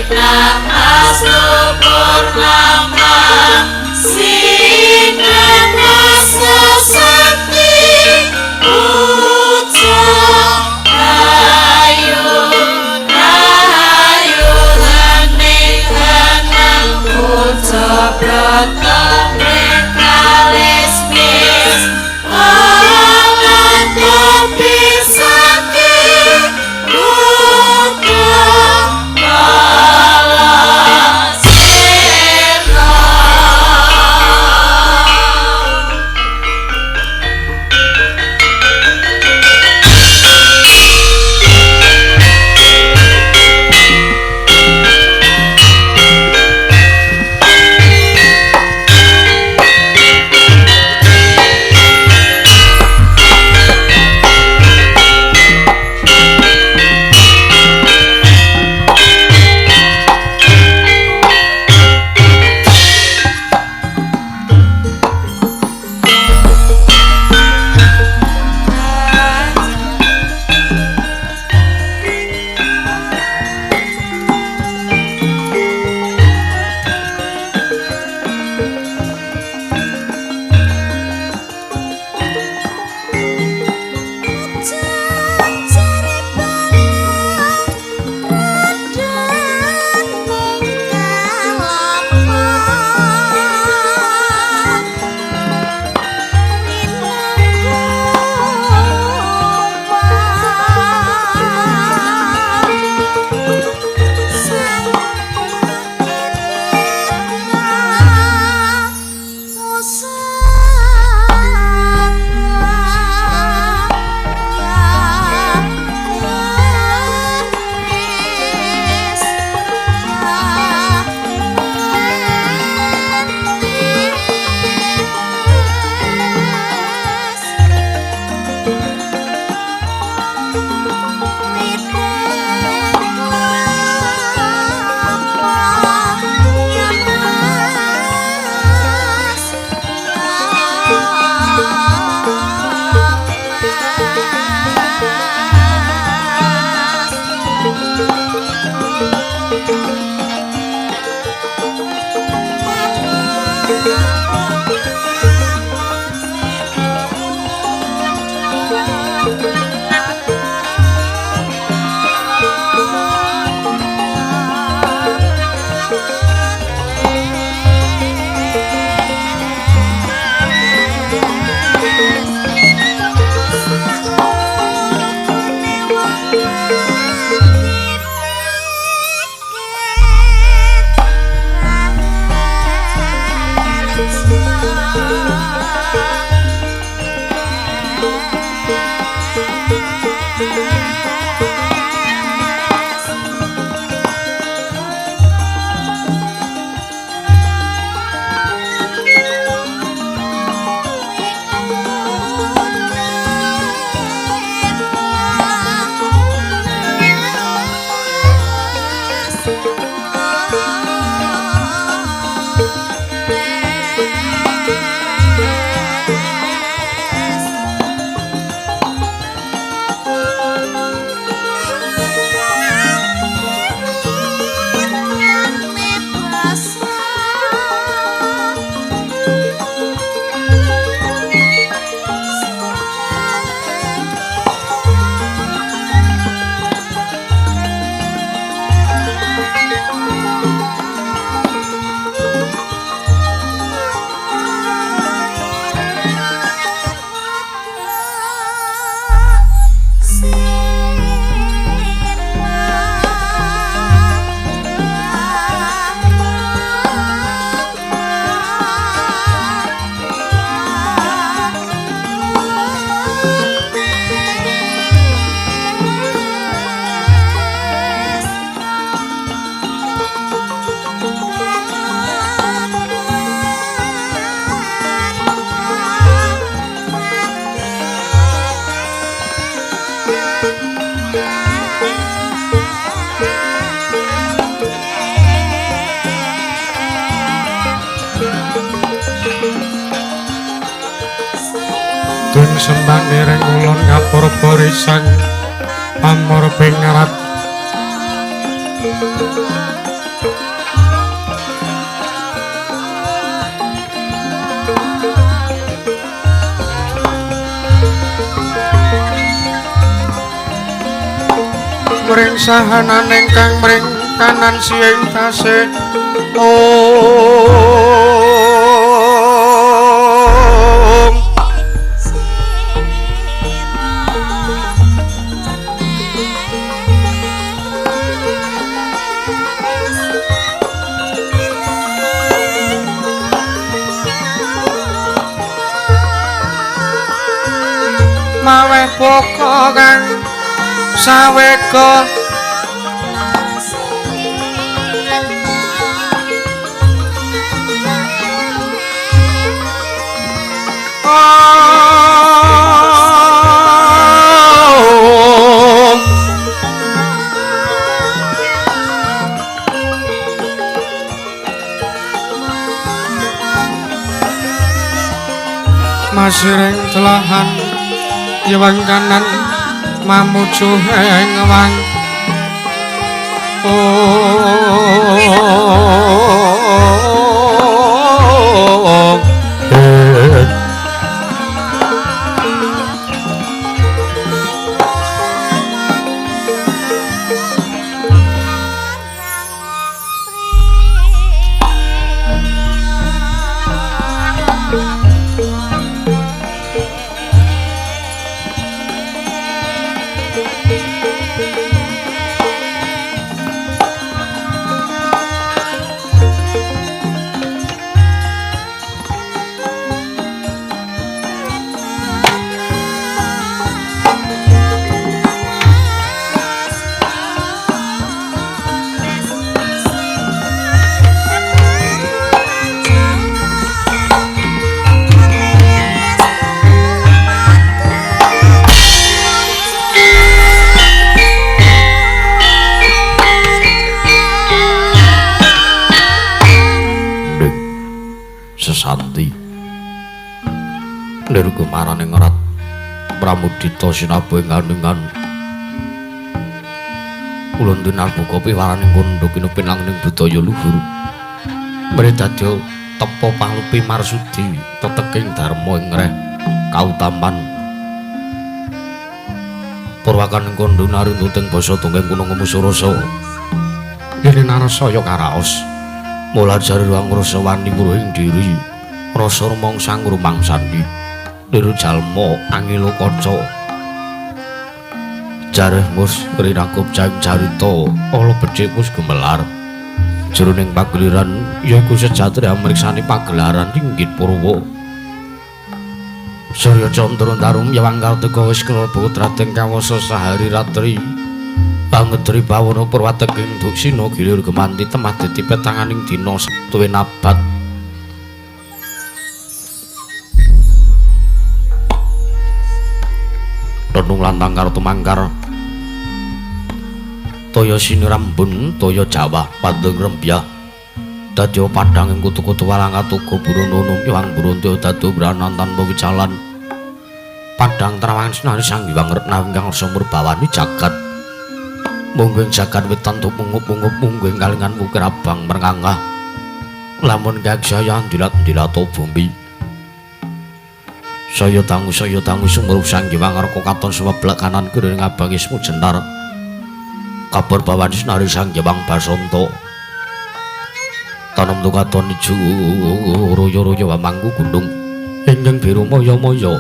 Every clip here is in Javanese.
Mas Purnama Sinang Sesakti Ujung Rayu Rayu Hening Heneng Puja Brata Mrekalis Mis Ananto Pisake Buddha Kala Sirna. Dun sembah ndereng ulun ngapurba risang pamur pingarat. Mring sahanan ingkang mring kanan siing tasih om. Maweh boko kang sawega masiring telahan yewang kanan mamuju ing wang Sesanti nir gumarane ngerat pramudita sinabu ing aningan ulun tinarbuka piwaraning kandha kinupin langning budaya luhur mre dadya tepa panglupi marsudi teteking dharma ing reh kautaman purwakaning kandha narintuting basa tunggeng gunung ngemusurasa yen narasaya karaos mula jare ruang rasa wani wuruhing diri rasa rumangsa ngrumangsani niru jalma angilo kaca jareh mus rinakup jaing carita ala becik wis gumelar jroning pageliran yaiku sejatri amriksani pagelaran ringgit purwa Surya Candra Tarum Yawang Kartika wis kena putra kawasa sahari ratri pangedri bawana purwateking duksina gilir gemanti temah dadi petanganing dina tuwin abad renung lantang karo tumangkar toya sinirambun toya Jawa pandeng rembyah dadi padhang ing kutu-kutu walang katuga burono nyuwang buronto dadi branan tanpa wicalan padhang trawangan sinari Sang Hyang Retna ingkang rasa murbawani jagat mungguing jagat wetan tumungup-mungup mungguing kalingan wukir abang merngangah lamun kaksaya ndilat-ndilato bumi saya dangu sumrup Sang Hyang Arka katon sebelah kanan kiri ngabangi semu jenar kabar bawan sinari Sang Hyang Basanta tanem tukaton ijo royo-royo wamangku gunung ingkang biru maya-maya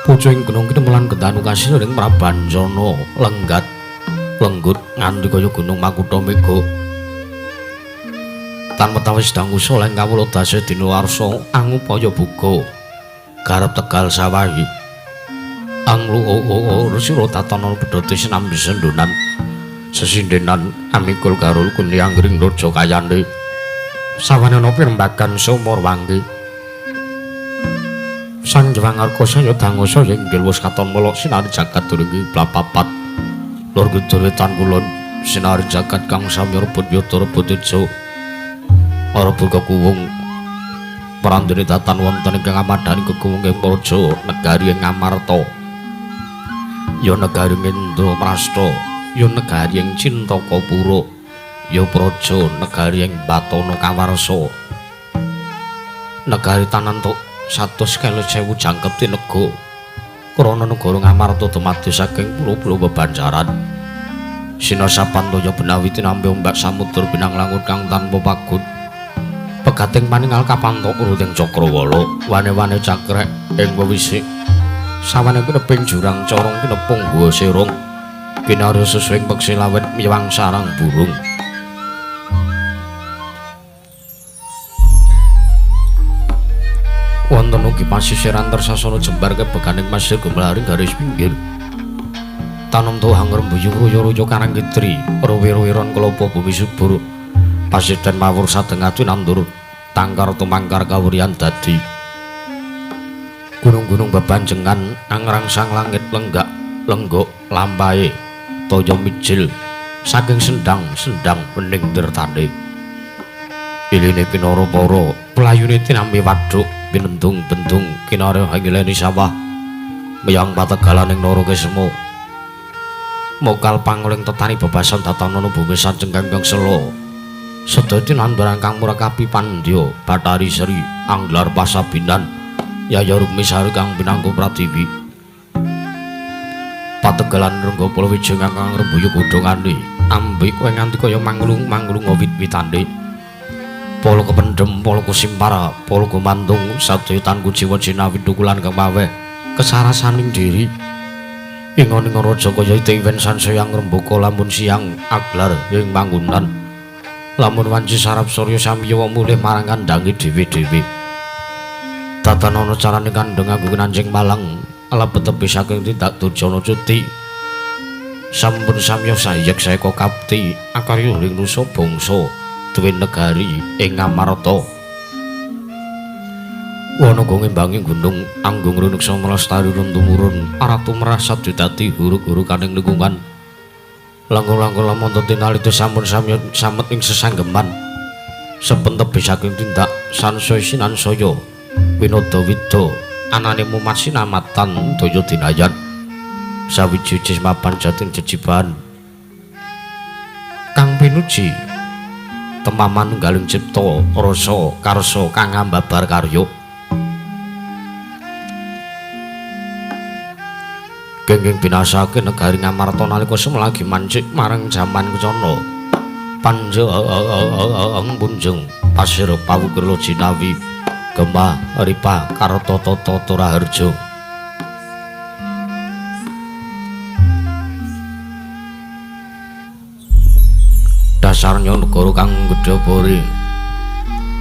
pucuking gunung kinemelan gendanu kasiring Prabancana lenggat lenggut nganti kaya gunung Makutha Mega tan metawis dangu soleng kawula dasa dina warsa angupaya buka garap tegal sawahi anglu sira tatana pedhote sinambi sendonan sesindenan amikul garul kundi anggring raja kayane sawanana pirembagan sumur wangki Sang Hyang Arka saya dangu saya inggil wis katon melok sinari jagat durungi blapapat lor kidul wetan kulon sinari jagat kang sami rebut yata rebut teja rebut kekuwung prandene datan wonten ingkang amadhani kekuwung ing praja negari ing Ngamarta ya negari Indraprasta ya negari ing Cintakapura ya praja negari ing Batana Kawarsa negari tanantuk 100,000 jangkep tinega krana negara Ngamarta dumadi saking pulo-pulo bebanjaran. Sinasapan toya benawi tinampi ombak samudra binang langut kang tanpa pagut. Pegating paningal kapantok uruting cakrawala, wane-wane cakrek ing wewisik. Sawane kineping jurang corong kinepung guwa serong. Kinarya sesuing peksi lawet miwang sarang burung. Wonten ugi pasisiran tersasana jembar kebeganing pasir gumlaring garis pinggir. Tanem tuwuh ngrembuyung ruya-ruya karang kitri, ruwi-ruwiron kelapa bumi subur. Pasiden mawur sadeng ati nandur tangkar tumangkar kawuryan dadi. Gunung-gunung bebanjengan angrangsang langit lenggak lenggok lampahe toya mijil saking sendang-sendang bening tirtane. Iline pinara para pelayune tinampi waduk pinendung-bendung kinarya hangileni sawah miyang pategalaning Narakesma. Mokal panguling tetani bebasan datanana bumi sanceng kangkang sela. Sedaya tinambaran kang murakapi pandya Bathari Sri Anglar Pasabinan Yaya Rukmisari kang pinangku pratiwi. Pategalan Renggapala Wijaya kang ngrembuyung godhongane ambek kowe nganti kaya manglung-manglung wit-witane. Pala kependhem, pala kusimpara, pala gumantung sadaya tan kujiwa jinawi dukulan kang maweh kesarasaning diri. Ingon-ingon raja kaya itiwen sansaya ngrembaka lamun siang aglar ing manggonan. Lamun wanci sarap surya samya mulih marang kandhange dhewe-dhewe. Tatanana carane kandheng anggo nancing malang alebet tepi saking tindak durjana cuti. Sampun samya sayek saeka kapti akarya ing nusa bangsa duwe negari ing Ngamarta. Wana ngimbangi gunung anggung runuksa melestari run tumurun aratu merasa dadi huruk-hurukaning lingkungan. Langkung-langkung lamun tinalita sampun samya samet ing sesanggeman. Sepentebe saking tindak sansaya sinansaya winada wida anane mumat sinamatan daya dinayan. Sawiji mapan jatin jejiban kang pinuji temaman nunggaling cipta rasa karsa kang ambabar karya. Genggeng binasake negari Ngamarta nalika semelagi mancik marang jaman kencana. Panjang punjung pasir pawukir jinawi gemah ripah karta tata raharja. Dasarnya negara kang gedhe bore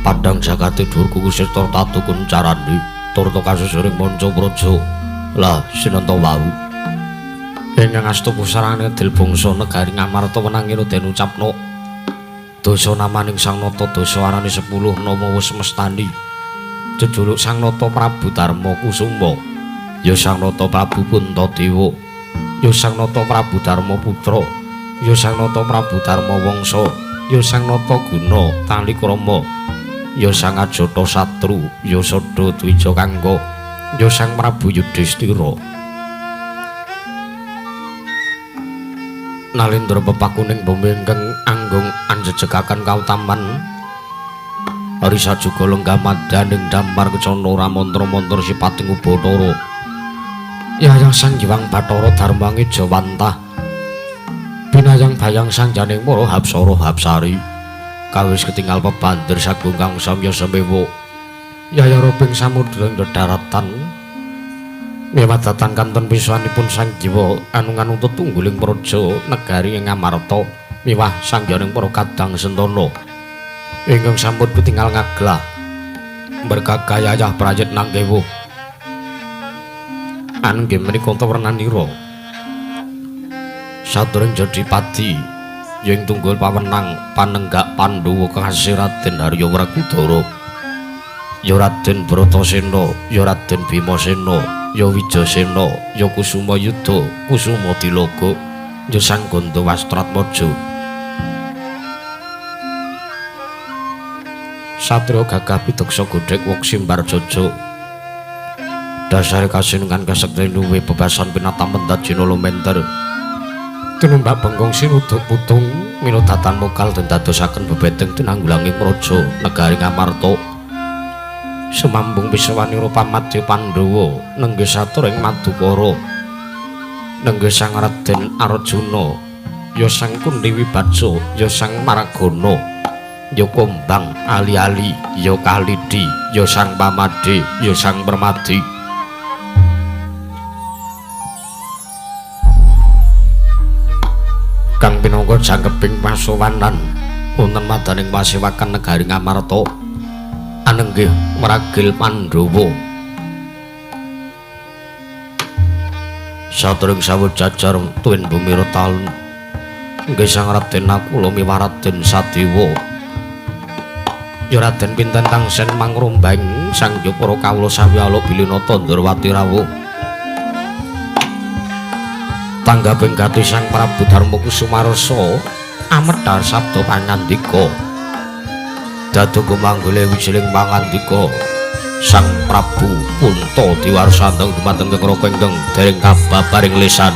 padhang jagate dhuwur kukusir tatu kuncarane turta kasusuring manca praja lah sinenta wau. Ingkang asta pusarane dil bangsa negari Ngamarta wenangin den ucapna dasa namaning Sang Nata dasa arane 10 nama wis mestani. Jejuluk Sang Nata Prabu Darma Kusuma, ya Sang Nata Prabu Puntadewa, ya Sang Nata Prabu Darma Putra, ya Sang Nata Prabu Darma Wangsa, ya Sang Nata Guna Talikrama, ya Sang Ajata Satru, ya Sada Dwija Kangga, ya Sang Prabu Yudhistira. Nalindra pepakuning bumi ingkang anggung anjejegaken kautaman risa juga lenggah madaning dampar kencana ramantra-mantra sipating ubathara. Yayang Sang Hyang Bathara Darmangi Jawantah binayang bayang sang janing para hapsara hapsari kawis ketinggal pebandir sagung kang samya semewa. Yaya roping samudra ing daratan miwadatan kanten pisanipun Sang Jiwa anung-anung tetungguling praja negari ing Ngamarta miwah sangyaning para kadang sentana ingkang sampun ketinggal ngaglah berkagayah prayit nangkewuh. Angge menika wernanira sadurung jadi pati ing tunggul pawenang panenggak Pandhawa kekasih Raden Harya Werkudara, ya Raden Bratasena, ya Raden Bimasena, ya Wijasena, ya Kusuma Yuda, Kusuma Dilaga, ya Sang Ganda Wastratmaja. Satria gagah pideksa godhek wok simbar jaja. Dasare kasinungan kasekten luwe bebasan pinatamen dajina lumenter. Tinumbak bengkong sinuduk putung minodatan mokal den dadosaken bebeteng tinanggulanging praja negari Ngamarta. Sumambung piswanira pamadya Pandhawa nenggih satur ing Madukara. Nenggih Sang Raden Arjuna ya Sang Kundi Wibaca, ya Sang Maragana, ya Kombang Ali-ali, ya Kalidi, ya Sang Pamade, ya Sang Permadi. Kang pinangka jangkeping pasowanan wonten madaning pasewakan negari Ngamarta anenggih Mragil Pandhawa. Satring sawut jajar tuwin bumi retalun nggih Sang Raden Nakula miwah Raden Sadewa. Ya Raden pinten tangsen mangrumbang sang para kawula sawiyala bilinata Ndrawati rawuh. Tanggaping gati Sang Prabu Darma Kusumarsa amedhar sabda pangandika. Dadu gumanggule wijiling pangandika Sang Prabu Punta diwarsandang dumateng Kekraka ingkang dereng kababaring lisan.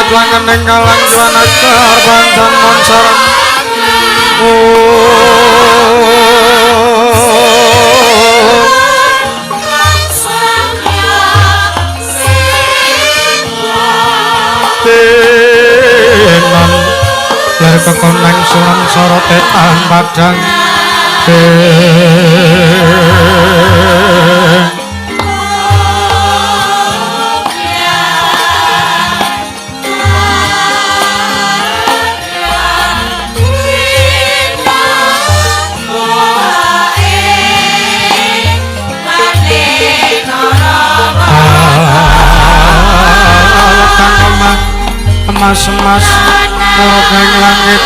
Langen kalang juanacar bandan moncar. Tenan ler kekoneng suram sorote tahan padang. Emas-emas murubing langit.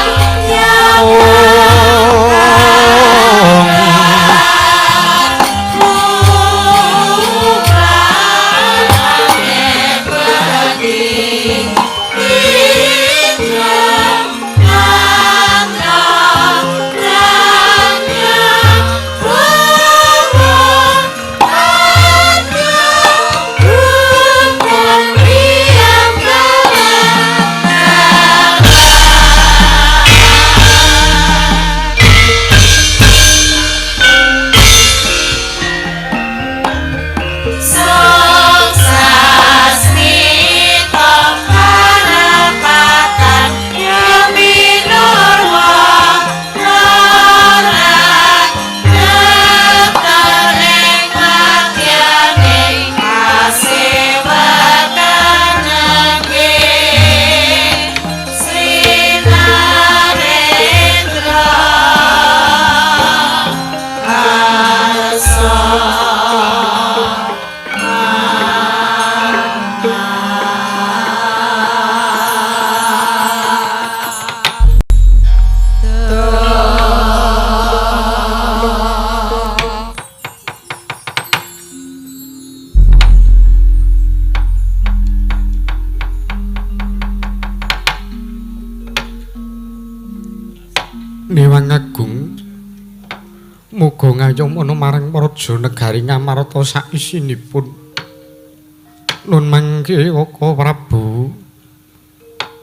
Muga ngayomana marang praja negari Ngamarta saisinipun. Nun mangke Kaka Prabu.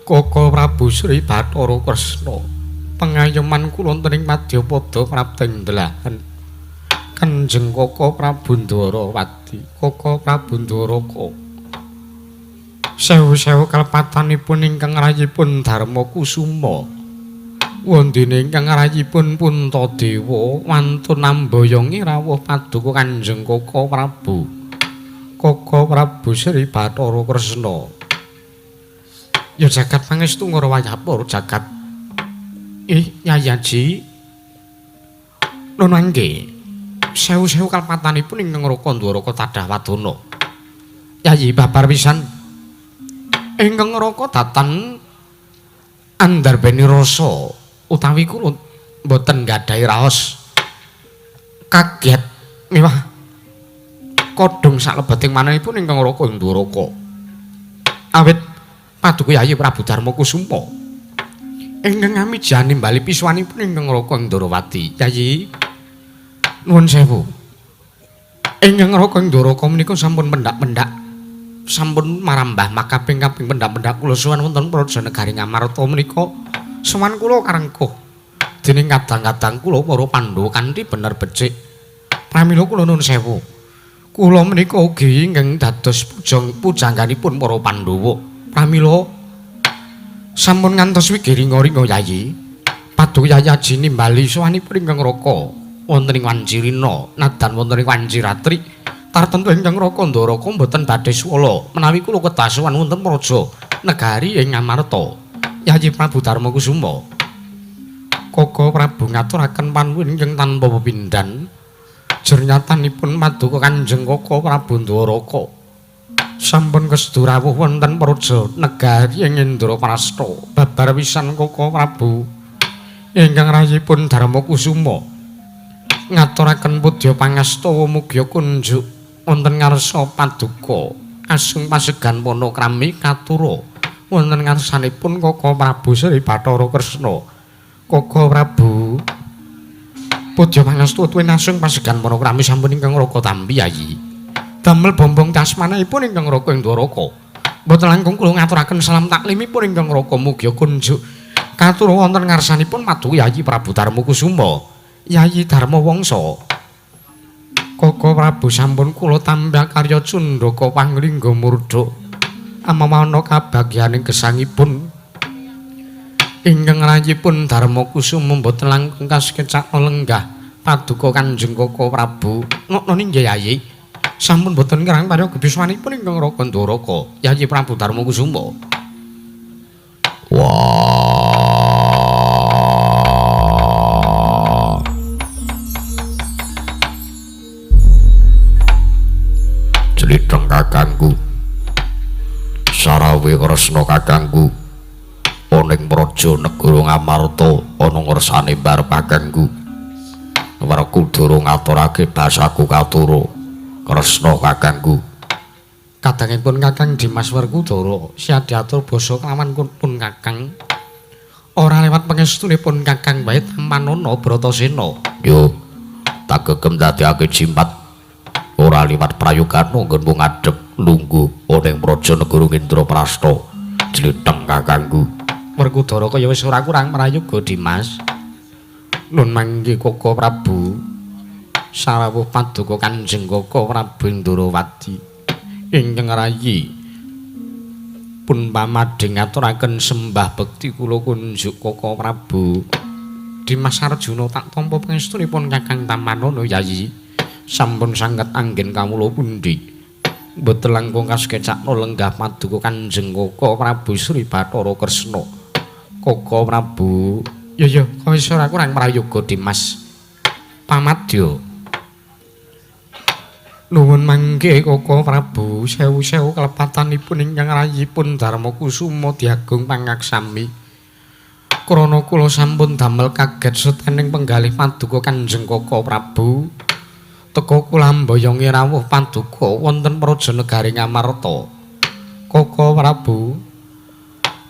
Kaka Prabu Sri Bathara Kresna. Pengayoman kula wonten ing madyapada prapteng delahan. Kanjeng Kaka Prabu Ndwarawati, Kaka Prabu Ndwaraka. Sewu-sewu kalepatanipun ingkang rayipun Darma Kusuma. Wondene ingkang rayipun Puntadewa wantun ambayongi rawuh paduka Kanjeng Kaka Prabu. Kaka Prabu Sri Bathara Kresna. Ya jagat pangestu ngara wayah jagat. Yayi Aji. Nun mangke. Sewu-sewu kalepatanipun ingkang Raka Ndwaraka tadah wadana. Yayi babar pisan. Ingkang Raka datan andarbeni rasa utawi kula mboten nggadahi raos. Kaget mewah kodhong saklebeting manahipun ingkang Raka Ndwaraka. Awit paduka Yayi Prabu Darma Kusuma. Ingkang amijan nimbali pisuwanipun ingkang Raka Ndwarawati. Yayi nuwun sewu. Ingkang Raka Ndwaraka menika sampun pendak-pendak, sampun marambah makaping-kaping pendak-pendak kula sowan wonten praja negari Ngamarta menika sowan kula karengkuh dening kadang-kadang kula para Pandhawa kanthi bener becik. Pramila kula nuwun sewu. Kula menika ugi ingkang dados pujangganipun para Pandhawa. Pramila sampun ngantos wigiri ringa-ringa Yayi. Paduka Yayi Aji nimbali sowanipun ingkang Raka wonten ing Wancirina nadan wonten ing Wanciratri tartemtu ingkang Raka Ndwaraka mboten badhe swala menawi kula kedah sowan wonten praja negari ing Ngamarta. Yayi Prabu Darma Kusuma. Kaka Prabu ngaturaken panuwun ingkang tanpa pepindhan. Jernyatanipun paduka Kanjeng Kaka Prabu Ndwaraka sampun kesedu rawuh wonten praja negari ing Indraprasta. Babar pisan Kaka Prabu ingkang rayipun Darma Kusuma ngaturaken pudya pangastawa mugia kunjuk wonten ngarsa paduka asung pasegan panakrami katura wonten ngarsanipun Kaka Prabu Sri Bathara Kresna. Kaka Prabu pudya pangastawa tuwin asung pasegan panakrami sampun ingkang Raka tampi Yayi. Damel bombong tasmanipun ingkang Raka ing Ndwaraka. Mboten langkung kula ngaturaken salam taklimipun ingkang Raka mugia kunjuk katura wonten ngarsanipun paduka Yayi Prabu Darma Kusuma. Yayi Darma Wangsa. Kaka Prabu sampun kula tampi karya cundhaka panglingga murda. Amamana kabagyaning gesangipun ingkang rayipun Darma Kusuma mboten langkung kasekecakna lenggah paduka Kanjeng Kaka Prabu. Nokno inggih Yayi. Sampun boten kirang prayoga biswanipun ingkang Raka Ndwaraka. Yayi Prabu Darma Kusuma. Wah. Jlitheng kakangku. Sarawe Kresna kakangku. Ana ing praja negara Ngamarta ana ngersane mbarep kakangku. Werkudara ngaturake basaku katura. Kresna kakangku. Kadangipun Kakang Dimas Werkudara siadiatur basa kelawan pun Kakang. Ora lewat pangestunipun Kakang wae tampanana Bratasena. Yo, tak gegem dadekake jimat. Ora liwat prayogana nggonmu ngadhep lungguh ana ing praja negara Indraprasta. Jlitheng kakangku. Werkudara kaya wis ora kurang prayoga Dimas. Nun mangke Kaka Prabu. Sarawuh paduka Kanjeng Kaka Prabu Ndrawati. Ingkang rayi pun pamadhe ngaturaken sembah bekti kula kunjuk Kaka Prabu. Dimas Arjuna tak tampa pangestunipun Kakang Tamanana Yayi. Sampun sanget anggen kawula pundi. Mboten langkung kasekecakna lenggah paduka Kanjeng Kaka Prabu Sri Bathara Kresna. Kaka Prabu, ya ya, wis ora kurang prayoga Dimas. Pamadya. Nuwun mangke Kaka Prabu, sewu-sewu kalepatanipun ingkang rayipun Darma Kusuma diagung pangaksami. Krana kula sampun damel kaget setening penggalih paduka Kanjeng Kaka Prabu. Teka kula mboyongi rawuh paduka wonten praja negari Ngamarta. Kaka Prabu,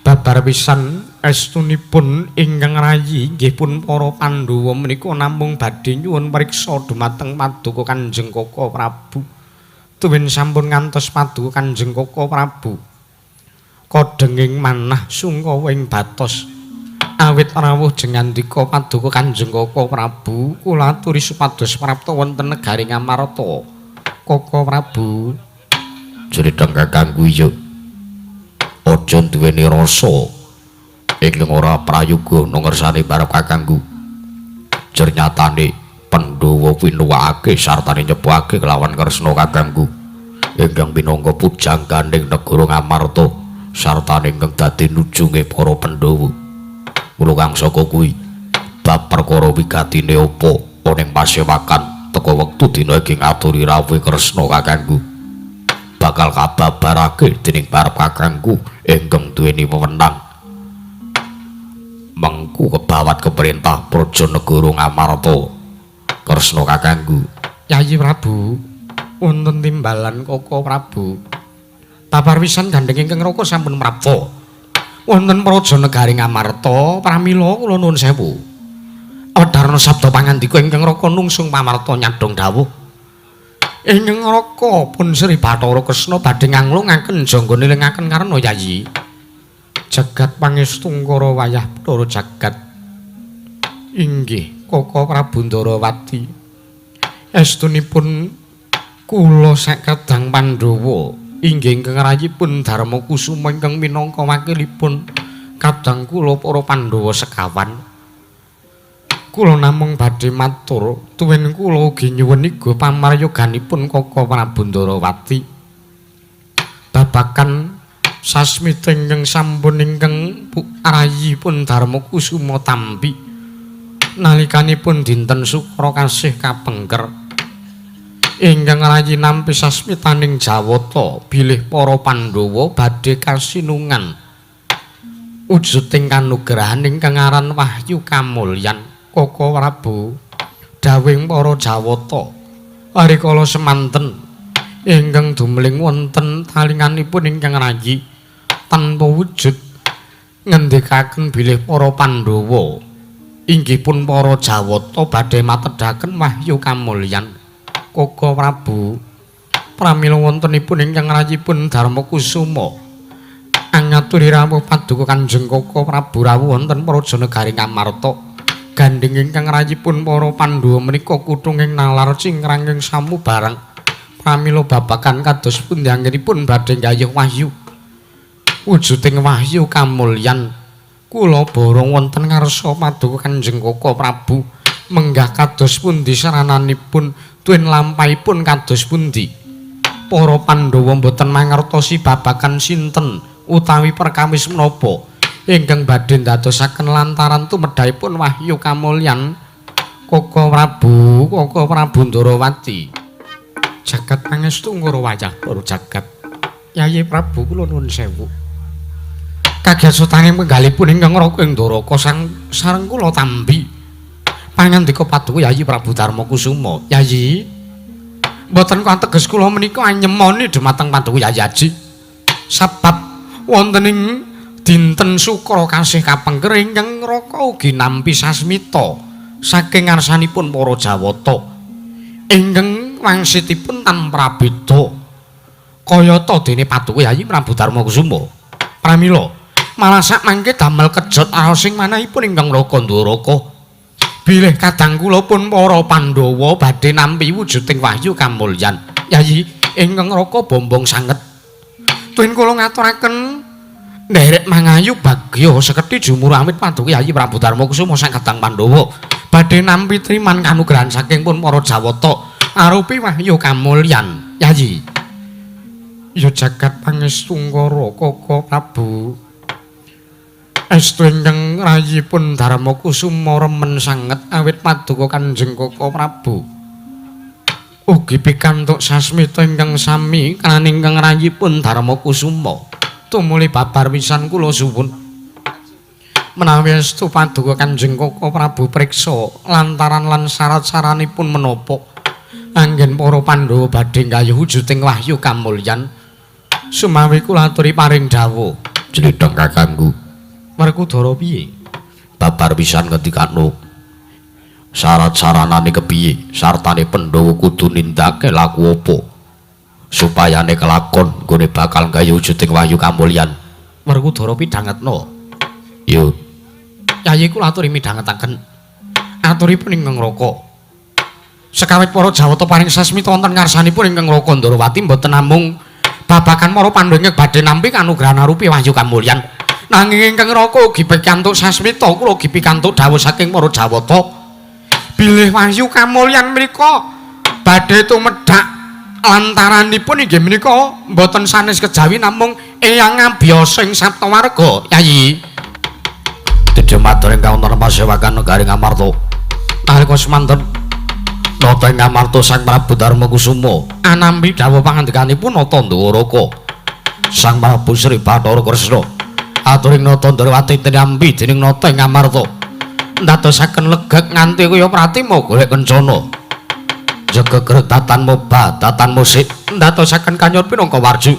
babar pisan Saestunipun ingkang rayi inggih pun para Pandhawa menika namung badhe nyuwun priksa dumateng Paduka Kanjeng Kaka Prabu. Tuwin sampun ngantos Paduka Kanjeng Kaka Prabu. Kodhenging manah sungkawa ing batos. Awit rawuh jengandika Paduka Kanjeng Kaka Prabu, kula aturi supados prapta wonten negari Ngamarta. Kaka Prabu, jridheng kakangku iya. Aja duweni rasa ingkang ora prayoga ngersane barep kakangku. Jernyatane Pandhawa pinuwake sartane nyepake kelawan Kresna kakangku ingkang minangka pujangganing negara Ngamarta sartane ingkang dadi nujunge para Pandhawa. Mula kang saka kuwi bab perkara wigatine apa ning pasewakan teka wektu dina iki ngaturi rawuh Kresna kakangku bakal kababarake dening barep kakangku ingkang duweni wewenang mengku kebawat keperintah praja negara Ngamarta. Kresna kakangku. Yayi Prabu, wonten timbalan Kaka Prabu. Babar pisan gandheng ingkang Raka sampun prapta wonten praja negari Ngamarta. Pramila kula nuwun sewu. Wedharna sabda pangandika ingkang Raka nungsung pamarta nyadhong dawuh. Ingkang Raka pun Sri Bathara Kresna badhe nganglungaken jangga nilingaken karna Yayi. Jagat pangestungkara wayah Bathara jagat. Inggih Kaka Prabu Ndarawati. Estunipun kula sakadang Pandhawa inggih ingkang rayipun Darma Kusuma ingkang minangka wakilipun kadang kula para Pandhawa sekawan. Kula namung badhe matur tuwin kula ugi nyuwun iga pamaryoganipun Kaka Prabu Ndarawati babagan sasmita ingkang sampun ingkang rayipun Darma Kusuma tampi nalikanipun dinten Sukra kasih kapengker ingkang rayi nampi sasmitaning Jawata bilih para Pandhawa badhe kasinungan wujuding kanugrahan ingkang aran Wahyu Kamulyan. Kaka Prabu, dawuhing para Jawata rikala semanten ingkang dumling wonten talinganipun ingkang rayi tanpa wujud ngendikaken bilih para Pandhawa inggih pun para Jawata badhe matedhaken Wahyu Kamulyan. Kaka Prabu, pramila wontenipun ingkang rayipun Darma Kusuma angaturi rawuh Paduka Kanjeng Kaka Prabu rawuh wonten praja negari Ngamarta. Gandheng ingkang rayipun para Pandhawa menika kuthunging nalar cingkranging samubarang. Pramila babagan kados pundi anggenipun badhe nggayuh wahyu wujuding Wahyu Kamulyan. Kula borong wonten ngarsa Paduka Kanjeng Kaka Prabu menggah kados pundi sarananipun tuwin lampahipun kados pundi. Para Pandhawa mboten mangertosi babagan sinten utawi perkawis menapa ingkang badhe ndadosaken lantaran tumedhahipun Wahyu Kamulyan. Kaka Prabu, Kaka Prabu Ndarawati. Jagat pangestu ngara wayah para jagat. Yayi Prabu kula nuwun sewu. Kagyasutaning penggalipun ingkang Raka ing Ndaraka sang sareng kula tampi. Pangandika Paduka Yayi Prabu Darma Kusuma. Yayi, mboten kateges kula menika anyemoni dumateng Paduka Yayi Aji. Sebab wonten ing dinten Sukra kasih kapengker ingkang Raka ugi nampi sasmita saking ngarsanipun para Jawata ingkang wangsitipun tan prabeda kayata dene Paduka Yayi Prabu Darma Kusuma. Pramila malah sak mangke damel kejot raosing manahipun ingkang Raka Ndaraka bilih kadang kula pun para Pandhawa badhe nampi wujuding Wahyu Kamulyan. Yayi ingkang Raka bombong sanget. Tuwin kula ngaturaken nderek mangayu bagya sekedhi jumur amit Paduka Yayi Prabu Darma Kusuma sang kadang Pandhawa badhe nampi triman kanugrahan saking pun para Jawata arupi Wahyu Kamulyan. Yayi, ya jagat pangestungkara Kaka Prabu. Estu ingkang rayipun Darma Kusuma remen sanget awit Paduka Kanjeng Kaka Prabu ugi pikantuk sasmita ingkang sami kan ingkang rayipun Darma Kusuma. Tumuli babar pisan kula suwun menawi estu Paduka Kanjeng Kaka Prabu priksa lantaran lan syarat-saranipun menapa anggen para Pandhawa badhe nggayuh wujuding Wahyu Kamulyan. Sumawi kula aturi paring dawuh. Jlidheng kakangku. Werkudara piye? Babar pisan ngendikano. Syarat saranane kepiye? Sartane Pandhawa kudu nindakake laku apa supayane kelakon nggone bakal gawe wujuding wahyu kamulyan. Werkudara pidhangetno. Yo. Yayi kula aturi midhangetaken. Aturipun ingkang Raka. Sekawit para Jawata paring sasmita wonten ngarsanipun ingkang Raka Ndorowati mboten namung babagan para Pandhawa ingkang badhe nampi kanugrahan arupi wahyu kamulyan. Nanging ingkang Raka ugi pikantuk sasmita, kula ugi pikantuk dawuh saking para Jawata bilih wahyu kamulyan mriku badhe tumedhak lantaranipun inggih menika mboten sanes kejawi namung eyang ngabiyasa ing Saptawarga. Yayi. Tidya matur ingkang wonten pasewakan negari Ngamarta. Nalika semanten nata ing Ngamarta Sang Prabu Darmakusuma anampi dawuh pangandikanipun Nata Ndwaraka. Sang Prabu Sri Bathara Kresna aturing Nata Ndrawati tinampi dening nata ing Ngamarta. Ndadosaken legeg nganti kaya pratima golek kencana. Jegegreg tatan moba tatan musik ndadosaken kanyor pinangka warju.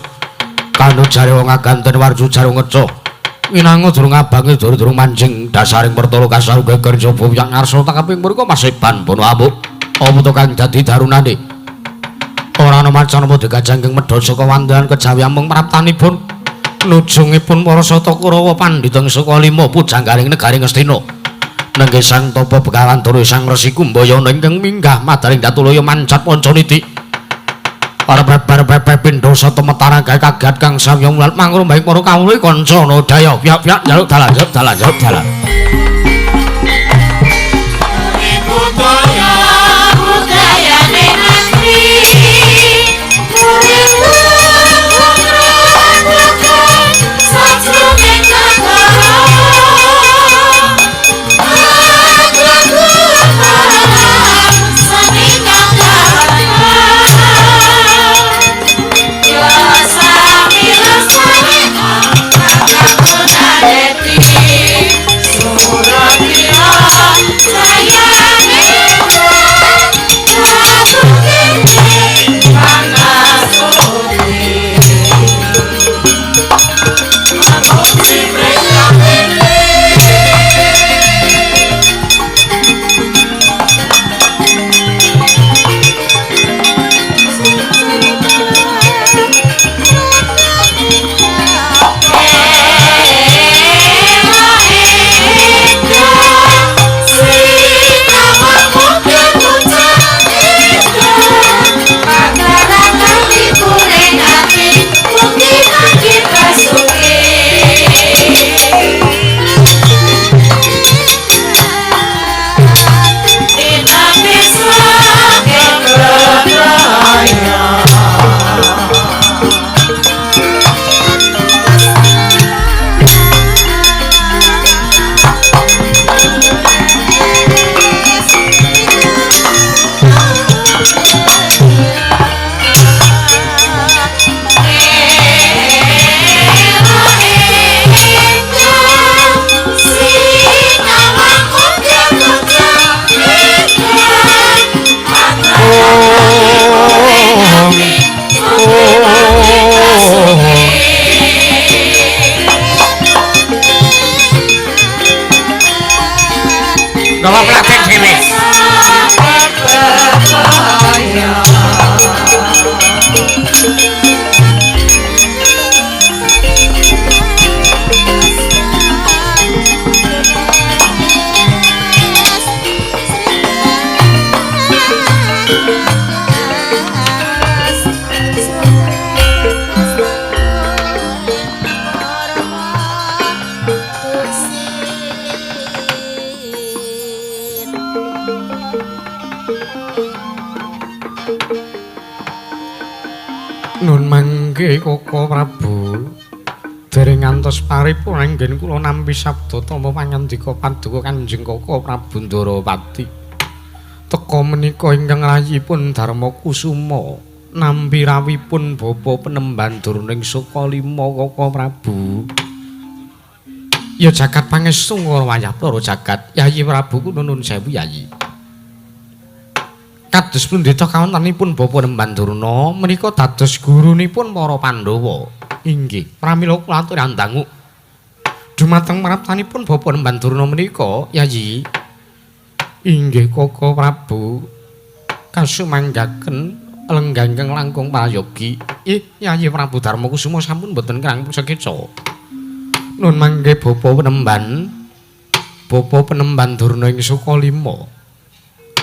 Kanu jare wong aganten warju jare ngeca. Winango durung abange durung manjing dasaring pertolo kasaru geger jaba wiyang ngarsa tangkeping mriku maseban bono amuk. Apa to kang dadi darunane? Ora ana macan apa digajangking medhot saka wandahan kejawi amung praptanipun nujungipun para Sata Kurawa pandhita saka lima pujangganing negari Ngastina. Nenggih Sang Tapa Begawan Dara Sang Resi Kumbayana ingkang minggah madaring Datulaya mancat Pancaniti. Para babar pindha sata metara gawe kaget kang samya mulat mangrumbahing para kawula kanca nodaya piyak-piyak njaluk dalan jaluk dalan jaluk dalan. Gawa platen dhewe. Nun mangke Koko Prabu dereng ngantos paripurna anggen kula nampi sabda tampa pangandika paduka Kanjeng Koko Prabu Ndarawati. Teka menika ingkang rayipun Darma Kusuma nampi rawuhipun Bapa Penemban Durning Sukalima Koko Prabu. Ya jagat pangestu wayah para jagat Yayi Prabu kula nun sewu Yayi. Kados pendeta kawontenipun Bapa Nemban Durna menika dados gurunipun para Pandhawa. Inggih, pramila kula aturi andangu. Dumateng praptanipun Bapak Nemban Durna menika, Yayi. Inggih Koko Prabu kasumanggaken lenggah ingkang langkung prayogi. Ih, Yayi Prabu Darma Kusuma sampun boten kirang sekeca. Nun mangke Bapak Penemban, Bapak Penemban Durna ing Sukalima.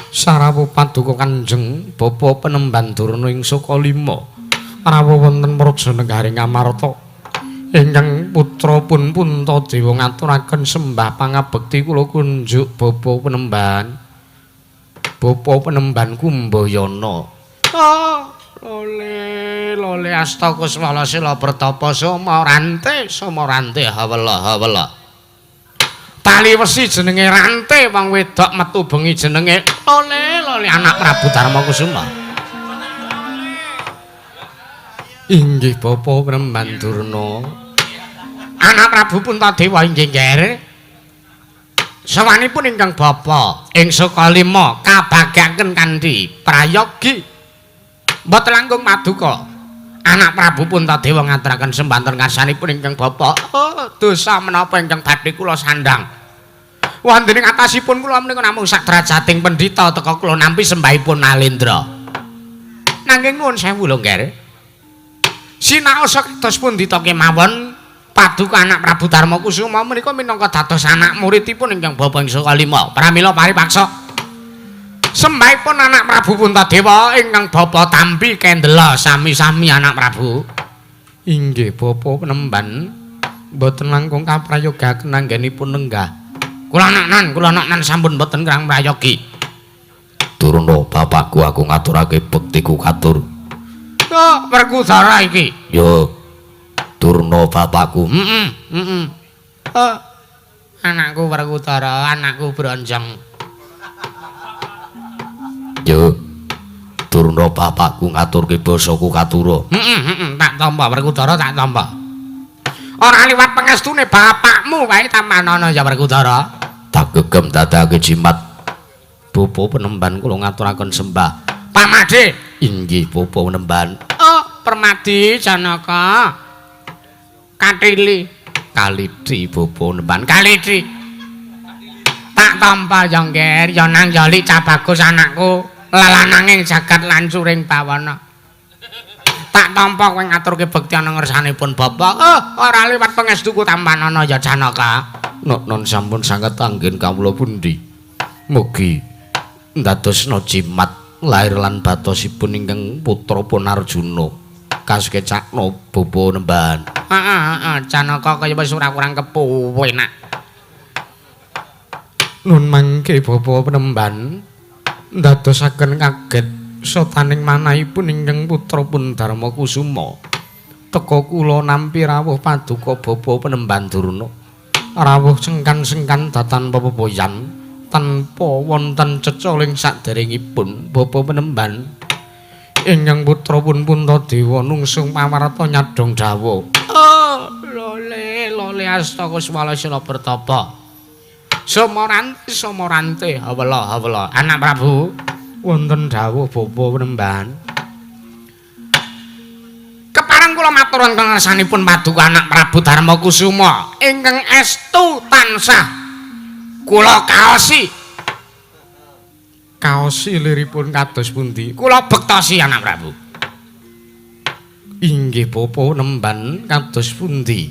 Sarawuh paduka Kanjeng Bapak Penemban Durna ing Sukalima. Rawuh wonten praja negari Ngamarta. Ingkang putra pun Puntadewa ngaturaken sembah pangabekti kula kunjuk Bapak Penemban. Bapak Penemban Kumbayana. Oh, lole lole asta kuswala sila pertapa soma rante hawela hawela. Tali wesi jenenge rante, wong wedok metu bengi jenenge lole lole anak Prabu Darma Kusuma. Inggih Bapak Penemban Durna. Anak Prabu Puntadewa inggih ngger. Sawanipun ingkang bapa ing Sukalima kabagyaken kanthi prayogi. Mboten langkung maduka. Anak Prabu Puntadewa ngaturaken sembanten ngarsanipun ingkang bapa. Oh, dosa menapa ingkang badhe kula sandhang. Wonten ing atasipun kula menika namung sak derajating pendhita teka kula nampi sembahipun Nalendra. Nanging nuwun sewu lho, Ngger. Sinaosa kados pundi ta kemawon paduka anak Prabu Darma Kusuma menika minangka dados anak muridipun ingkang bapa ing Sukalima. Pramila paripaksa sembahipun anak Prabu Puntadewa ingkang bapa tampi kendela sami-sami anak Prabu. Inggih Bapak Penemban mboten langkung kaprayogaken anggenipun lenggah. Kula naknan sampun mboten kirang prayogi. Durna bapakku aku ngaturake bektiku katur. Oh, Werkudara iki. Yo. Durna bapakku. Heeh, heeh. Oh, anakku Werkudara, anakku bronjong. Yo. Durna bapakku ngaturke basaku katura. Heeh, heeh, tak tampa Werkudara, tak tampa. Ora liwat pangestune bapakmu kae tampanana ya Werkudara. Tak gegem dadake jimat. Bapak Penemban kula ngaturaken sembah. Pamade. Inggih Bapak Penemban. Oh, Permadi Janaka. Katili. Kaliti Bapak Penemban. Kaliti. Tak tampa ya, Ngger, ya nang ya lik cah bagus anakku. Lelananging jagat lancuring bawana. Tak tampa kowe ngaturke bekti ana ngersanipun bapak. Oh, ora liwat pangestuku tampanana ya Janaka. Nok-non sampun sanget anggen kawula pundi. Mugi ndadosna jimat lahir lan batosipun ingkang putra pun Arjuna kasekecakna Bapak Penemban. Heeh, heeh, Janaka kaya wis ora kurang kepuwenak. Nun mangke Bapak Penemban ndadosaken kaget sotaning manahipun ingkang putra pun Darma Kusuma. Teka kula nampi rawuh paduka Bapak Penemban Durna. Rawuh sengkan-sengkan datan pepoyan tanpa wonten cecoling saderengipun Bapak Penemban. Ingkang putra pun Puntadewa nungsung pawarta nyadhong dawa. Oh, lole lole asta kuswala sila bertapa. Somorante somorante hawela hawela anak Prabu wonten dawuh Bapak Penemban. Kepareng kula matur wonten ngarsanipun paduka anak Prabu Darma Kusuma ingkang estu tansah kula kaosi. Kaosi liripun kados pundi? Kula bektosi anak Prabu. Inggih Bapak Penemban kados pundi?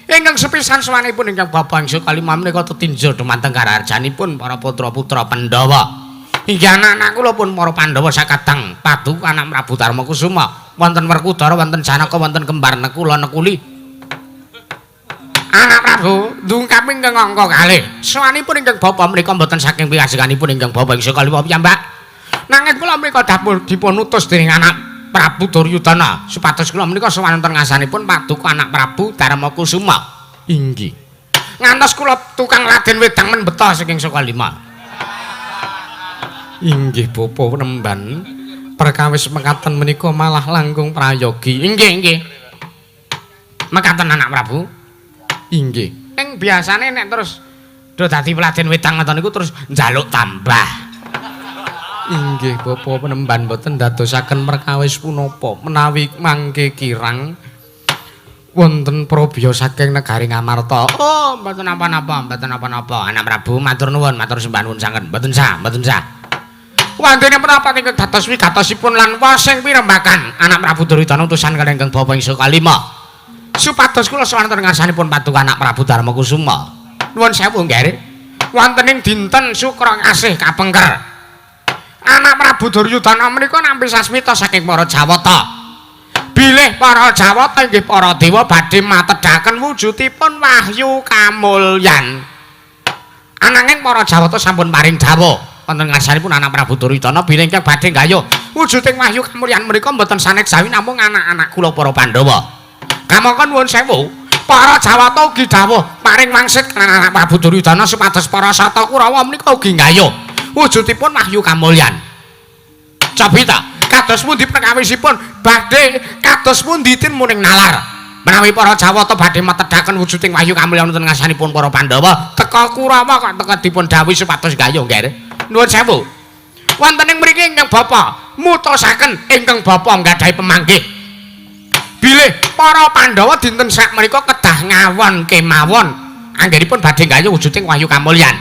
Ingkang sepisan sawanipun ingkang bapa ing Sukalima menika tetinjau dumateng karaharjanipun para putra-putra Pandhawa. Inggih anak-anak kula pun para Pandhawa sakadang paduka anak Prabu Darma Kusuma, wonten Werkudara, wonten Janaka, wonten kembar Nekula Nekuli. Anak Prabu ndungkap ingkang angka kalih. Sawanipun ingkang bapa menika mboten saking piyajenganipun ingkang bapa ing Sukalima piyambak. Nanging kula menika dapur dipun utus dening anak Prabu Duryudana supados kula menika sowan wonten ngarsanipun paduka anak Prabu Darma Kusuma. Inggih. Ngantos kula tukang Raden Wedang men beta saking Sukalima. Inggih Bapak Penemban, perkawis mekaten menika malah langkung prayogi. Inggih, inggih. Mekaten anak Prabu. Inggih. Ning biasane nek terus do dadi Raden Wedang ngoten niku terus njaluk tambah. Inggih Bapak Penemban mboten ndadosaken perkawis punapa menawi mangke kirang Wonten probya saking negari Ngamarta. Oh, mboten napa-napa, mboten napa-napa. Anak Prabu matur nuwun, matur sembah nuwun sanget. Mboten sah, mboten sah. Wandene menapa ingkang dados wigatosipun lan wasing pirembakan Anak Prabu Duryudana utusan kaliyan ingkang bapa ing kalima. Supados kula sowan wonten ngarsanipun paduka Anak Prabu Darmakusuma. Nuwun sewu nggih. Wonten ing dinten Sukra Ngasih kapengker. Anak Prabu Duryudana menika nampi sasmita saking para Jawata. Bilih para Jawata inggih para dewa badhe matedhaken wujudipun wahyu kamulyan. Ananging para Jawata sampun paring dawuh wonten ngarsanipun Anak Prabu Duryudana bilih ingkang badhe nggayuh wujuding wahyu kamulyan menika mboten sanes jawi namung anak-anak kula para Pandhawa. Kamangka nuwun sewu, para Jawata ugi dawuh paring wangsit kaliyan Anak Prabu Duryudana supados para Sata Kurawa menika ugi nggayuh wujudipun wahyu kamulyan. Cabita kados pundi perkawisipun badhe kados pundi tinmuning nalar menawi para Jawata badhe metedhaken wujuding wahyu kamulyan wonten ngarsanipun para Pandhawa teka Kurawa kok teka dipun dawuhi supados gayuh nggih. Nuwun sewu, wonten ing mriki ingkang bapa mutosaken ingkang bapa nggadahi pemanggih bilih para Pandhawa dinten sakmenika kedah ngawon kemawon anggenipun badhe gayuh wujuding wahyu kamulyan.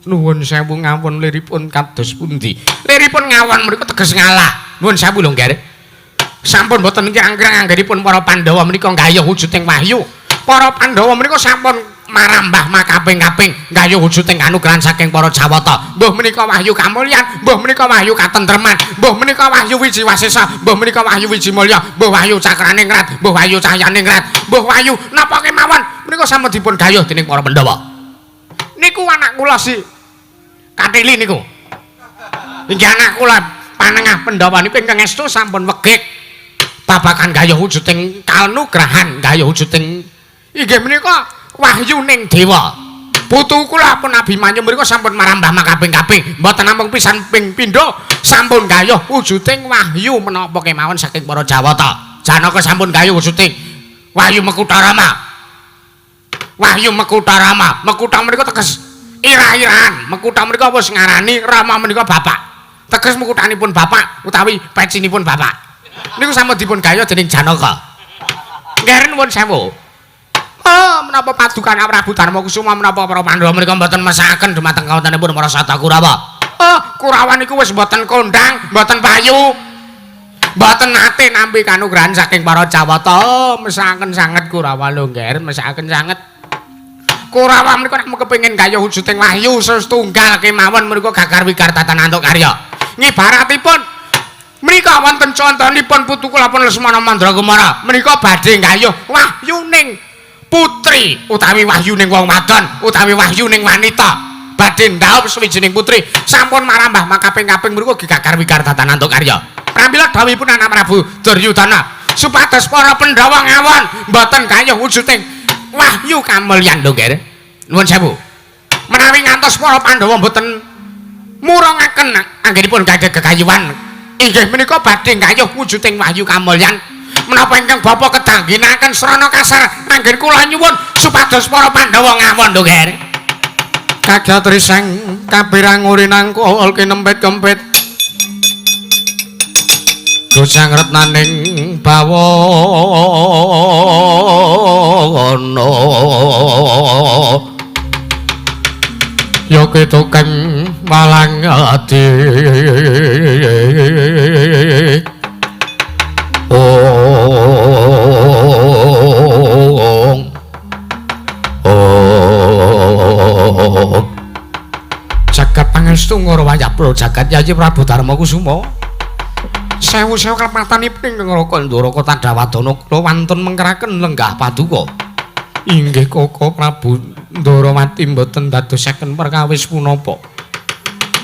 Nuwun sewu ngawon liripun kados pundi? Liripun ngawon menika teges ngalah. Nuwun sewu lho nggih. Sampun boten kirang-kirang anggenipun para Pandhawa menika nggayuh wujuding wahyu. Para Pandhawa menika sampun marambah makaping-kaping nggayuh wujuding kanugrahan saking para Jawata. Mbuh menika wahyu kamulyan, mbuh menika wahyu katentreman, mbuh menika wahyu wiji wasesa, mbuh menika wahyu wiji mulya, mbuh wahyu cakraningrat, mbuh wahyu cahyaningrat, mbuh wahyu napa kemawon menika sampun dipun gayuh dening para Pandhawa. Niku anak kula si Katili niku. Inggih anak kula panengah Pandhawa niku ingkang estu sampun wegik babagan gayuh wujuding kanugrahan, gayuh wujuding inggih menika wahyuning dewa. Putu kula pun Abimanyu menika sampun marambah makaping-kaping, mboten namung pisan ping pindho sampun gayuh wujuding wahyu menapa kemawon saking para Jawata. Janaka sampun gayuh wujuding wahyu Mekutarama. Wahyu Mekutarama, Mekuta menika teges ira-iraan. Mekuta menika wis ngarani Rama menika bapak. Teges mekutanipun bapak utawi pecinipun bapak. Niku sampun dipun gayuh dening Janaka. Nggih nuwun sewu. Oh, menapa paduka Anak Prabu Darmakusuma menapa para Pandhawa menika mboten mesakaken dumateng kawontenipun para Sata Kurawa. Oh, Kurawa niku wis mboten kondang, mboten payu. Mboten nate nampi kanugrahan saking para Jawata. Oh, mesakaken sanget Kurawa lho nggih, mesakaken sanget. Kurawa menika nek kepengin gayuh wujuding wahyu setunggal kemawon menika gagar wigar tatan antuk karya. Ngibaratipun menika wonten contonipun putu kula pun Lesmana Mandrakumara menika badhe gayuh wahyuning putri utawi wahyuning wong wadon utawi wahyuning wanita badhe ndhaup sawijining putri sampun marambah makaping-kaping menika gagar wigar tatan antuk karya. Pramila dawuhipun Anak Prabu Duryudana supados para Pandhawa ngawon mboten gayuh wujuding wahyu kamulyan lho nggih. Nuwun sewu. Menawi ngantos para Pandhawa mboten murongaken anggenipun gadhah gegayuhan inggih menika badhe gayuh wujuding wahyu kamulyan. Menapa ingkang bapa kedah ngginakaken srana kasar anggen kula nyuwun supados para Pandhawa ngawon lho nggih. Kagat riseng kapirang urinangkul kinempit-kempit gosang retnaning bawana ya ketukeng walang ati ong ong jagat pangestu ngrawayaplo jagat Yayi Prabu Darmakusuma. Sewu-sewu kapatanipun ingkang Raka Ndoraka tandhawadana kula wantun mengkeraken lenggah paduka. Inggih Koko Prabu Ndarawati mboten dadosaken perkawis punapa.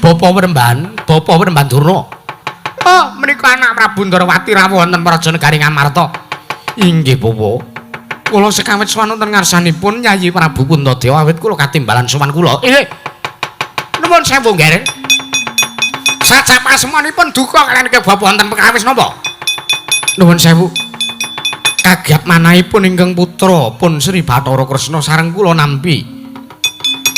Bapa Wremban, Bapa Wremban Durna. Oh, menika anak Prabu Ndarawati rawuh wonten Praja Negari Ngamarta. Inggih Bapak. Kula sekawit sowan wonten ngarsanipun Yayi Prabu Puntadewa awit kula katimbalan sowan kula. Inggih. Nuwun sewu nggih. Sajak pasemonipun duka kaliyan ke bapa wonten perkawis napa? Nuwun sewu. Kagiat manahipun ingkang putra pun Sri Bathara Kresna sareng kula nampi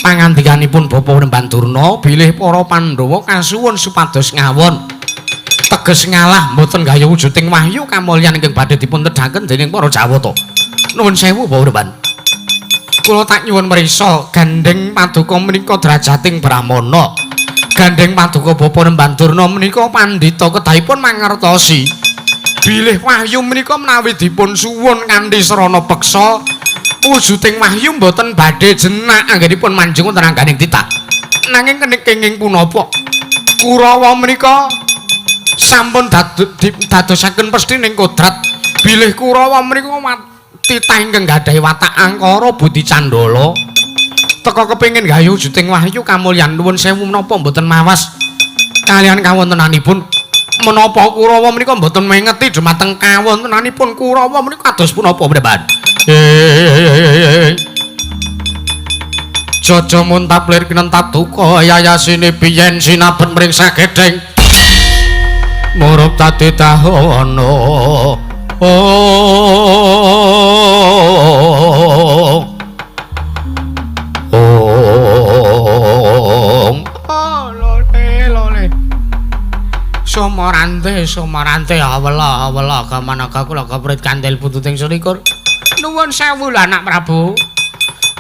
pangandikanipun Bapak Wremban Durna bilih para Pandhawa kasuwun supados ngawon. Teges ngalah mboten gayuh wujuding wahyu kamulyan ingkang badhe dipun tedhaken dening para Jawata. Nuwun sewu Bapak. Kula tak nyuwun mrisa gandheng paduka menika derajating Brahmana. Gandheng paduka Bapak Nemban Durna menika pandhita kedahipun mangertosi bilih wahyu menika menawi dipun suwun kanthi srana peksa wujuding wahyu mboten badhe jenak anggenipun manjing wonten angganing titah. Nanging kenging punapa Kurawa menika sampun dadosaken pesthi ning kodrat bilih Kurawa menika titah ingkang gadhahi watak angkara budi candala teka kepengin gayuh wujuding wahyu kamulyan. Nuwun sewu menapa mboten mawas kalian kawontenanipun menapa Kurawa menika mboten mengeti dumateng kawontenanipun Kurawa menika kados punapa mremban. Jaja muntap lir kinentap duka yayasine biyen sinabet mring sagedheng murup dadi tahono. Lole lole Somarante somarante awela awela kamanaga kula keprit kandel pututing selikur. Nuwun sewu lho anak Prabu.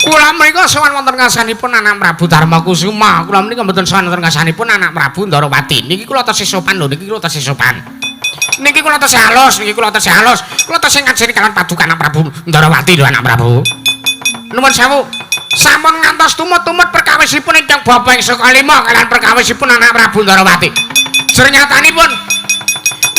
Kula menika sowan wonten ngasanipun anak Prabu Darmakusuma. Kula menika mboten sowan wonten ngasanipun anak Prabu Ndarawati. Niki kula tesih sopan lho, niki kula tesih sopan. Niki kula tesih halus, niki kula tesih halus. Kula tesih ngajeni kalian paduka anak Prabu Ndarawati lho anak Prabu. Nuwun sewu. Sampun ngantos tumut-tumut perkawisipun ingkang bapa ing saka lima kalian perkawisipun anak Prabu Ndarawati. Sernyatanipun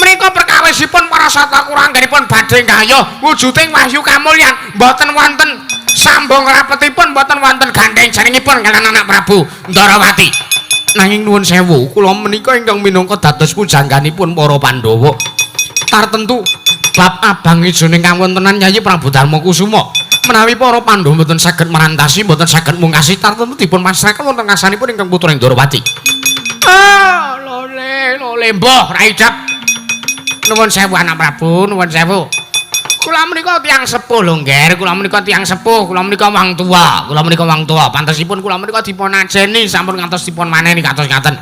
menika perkawisipun para sata kurangganipun badhe gayuh wujuding wahyu kamulyan mboten wonten sambung rapetipun, mboten wonten gandheng jenengipun kalian anak Prabu Ndarawati. Nanging nuwun sewu, kula menika ingkang minangka dados pujangganipun para Pandhawa. Tartentu bab abang ijoning kawontenan Yayi Prabu Darmakusuma menawi para Pandhawa mboten saged merantasi, mboten saged mungkasi, tartentu dipun pasrahaken wonten ngasanipun ingkang putra Ndarawati. Ah, lole lole mbah ra idap. Nuwun sewu anak Prabu, nuwun sewu. Kula menika tiyang sepuh lho, Ngger. Kula menika tiyang sepuh, kula menika wong tuwa, kula menika wong tuwa. Pantesipun kula menika dipun ajeni sampun ngantos dipun maneni kados ngaten.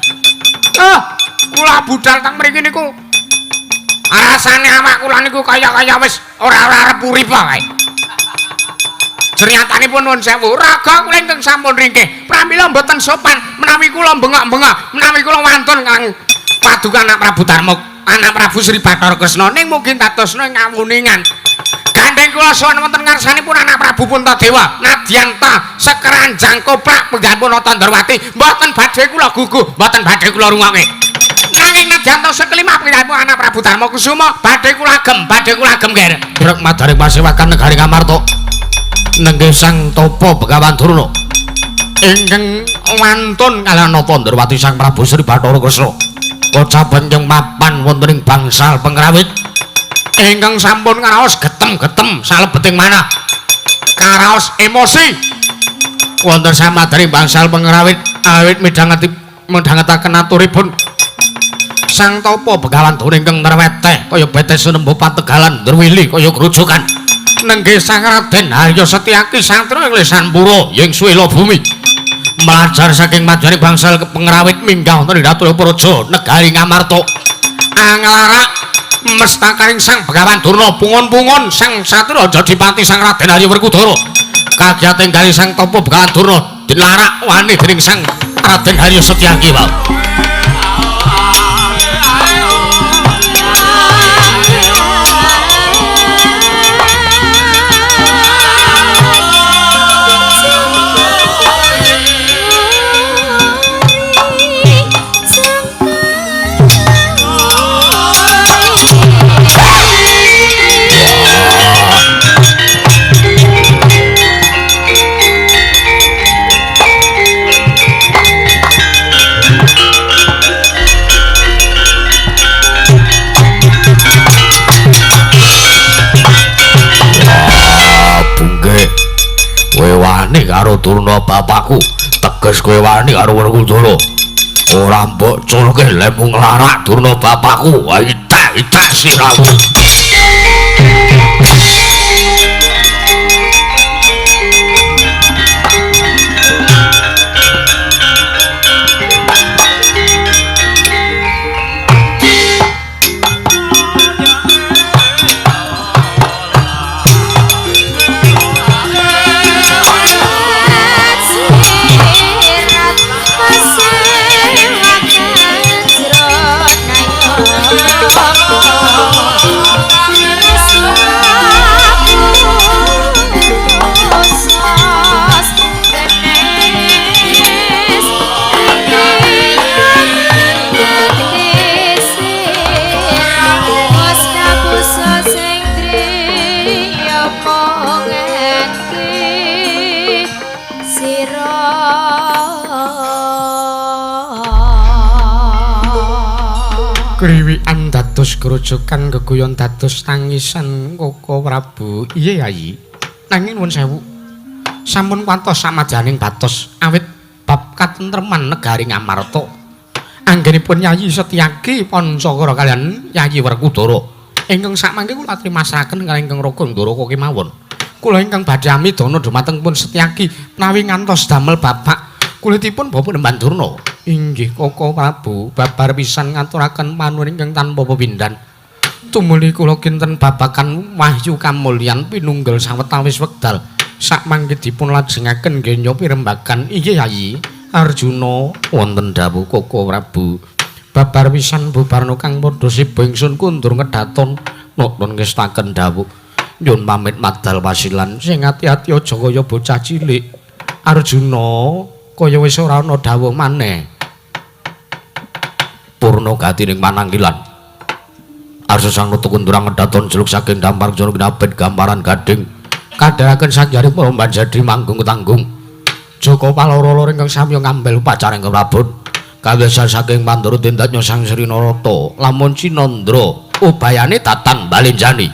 Ah, kula budal teng mriki niku rasane awak kula niku kaya-kaya wis ora-ora arep urip kae. Jernyatanipun nuwun sewu, raga kula ingkang sampun ringkih. Pramila mboten sopan menawi kula bengok-bengok, menawi kula wantun kang paduka anak Prabu Darma, anak Prabu Sri Bathara Kresna ning mungkin dadosna ngawuningan. Gandheng kula sowan wonten ngarsanipun anak Prabu Puntadewa nadyanta sekeranjang koprak pengganipun Nata Ndrawati mboten badhe kula guguh, mboten badhe kula rungokke. Nanging nadyanta sekelima pengganipun anak Prabu Darmakusuma badhe kula agem, badhe kula agem, Ger. Brek madaring pasewakan negari Ngamarta nenggih Sang Tapa Begawan Durna ingkang wantun kaliyan Nata Ndrawati Sang Prabu Sri Bathara Kresna pocapan ingkang mapan wonten ing bangsal pengrawit ingkang sampun karaos getem-getem salebeting manah karaos emosi wonten samadari bangsal pengrawit awit midhangetaken aturipun Sang Tapa Begawan Durna ingkang nreweteh kaya betes nembo pategalan ndrwili kaya grujukan nenggih Sang Raden Harya Setyaki satria ing lesan pura ing suwila bumi mlajar saking madyaning bangsal pengrawit minggah wonten ing Datulya Praja negari Ngamarta anglarak mestakaring Sang Begawan Durna pungun-pungun Sang Satria Jadipati Sang Raden Arya Werkudara kagiyating kali Sang Tapa Begawan Durna dilarak wani dening Sang Raden Harya Setyaki wae. Wani karo Durna bapakku, teges kowe wani karo Werkudara. Ora mbok culke lemu nglarak Durna bapakku. Itak-itak siramu. Kriwikan dados grojogan geguyon dados tangisan Koko Prabu. Iya Yayi. Nanging nuwun sewu. Sampun kuwantos samadyaning batos awit bab katentreman negari Ngamarta. Anggenipun Yayi Setyaki Pancakara kaliyan Yayi Werkudara. Ingkang sakmangke kula atrimasraken kaliyan ingkang Raga Ndoraka kemawon. Kula ingkang badhe amidana dhumateng pun Setyaki menawi ngantos damel bapak kulitipun Bapak Nemban Durna. Inggih Koko Prabu, babar pisan ngaturaken panuwun ingkang tanpa pepindhan. Tumuli kula kinten babagan wahyu kamulyan pinunggel sawetawis wekdal. Sakmangke dipun lajengaken genya pirembagan. Inggih Yayi Arjuna, wonten dawuh Koko Prabu. Babar pisan bubarna kang padha siba ingsun kundur ngedaton nonton ngestaken dawuh. Nyun pamit madal wasilan sing ati-ati aja kaya bocah cilik. Arjuna kaya wis ora ana dawuh maneh. Purna gati ning mananggilan. Arsa sang nutu kundurang ngedaton jeluk saking dampar jana kinabet gambaran gading. Kadharaken sanjare para banjadi manggung ketanggung. Jaka paloro-loro ingkang samya ngambil upacara ingkang prabon. Kawiyosan saking Pandara tindatnya Sang Sri Narata lamun Cinandra ubayane tatan balenjani.